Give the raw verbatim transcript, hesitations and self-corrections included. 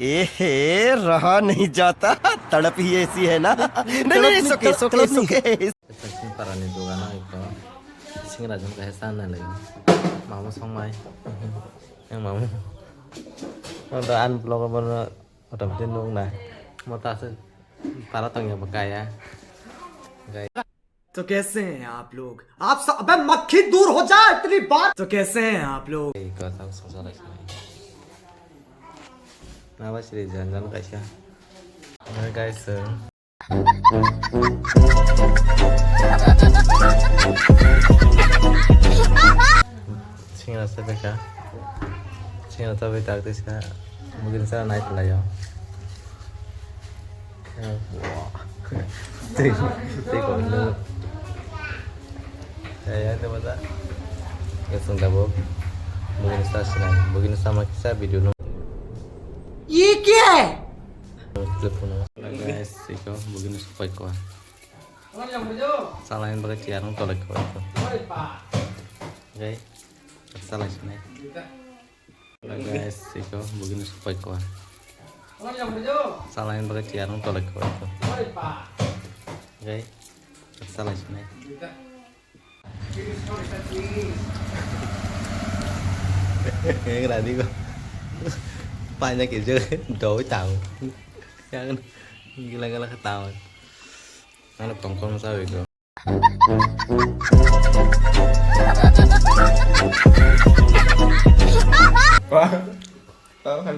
ए हे, रहा नहीं जाता, तड़प ही ऐसी है ना। नहीं, नहीं, नहीं, it's okay, it's okay, it's okay। Sing parani dogano eko singra jon kaisa channa lai. Mamu songmai. Yang mamu. Ada unblockable. Motamoti nukna. Mota se para tongya bo kaya. Gai. तो कैसे हैं आप लोग? आप सब, अबे मक्खी दूर हो जा इतनी बार। तो कैसे हैं आप लोग? Ei, kota sam sosa lai sinai. Na ba siri jan jan kaisa. Na guys, eh. Singra sa beka. Singra sa beka tisa. Mungkin sa naik lah ya. Tei, tei ko lu. Ya, ya, tei mata. Ya, sung tabuk. Mungkin sa sinai. Mungkin sama kisa video no. ये क्या है? Telepon. Guys, iko mungkin sa koi ko. Salain bagai ciar nang tolak koi ko. Guys, salai sinai. Guys, iko bugini supai ko. Salain bagai ciar nang tolak ko. Guys, salai sinai. Yang radi ko. Banyak ya juga doi tahu. Yang gila-gila ketawa. Ano tongkol masa itu. Wah, tahu kan?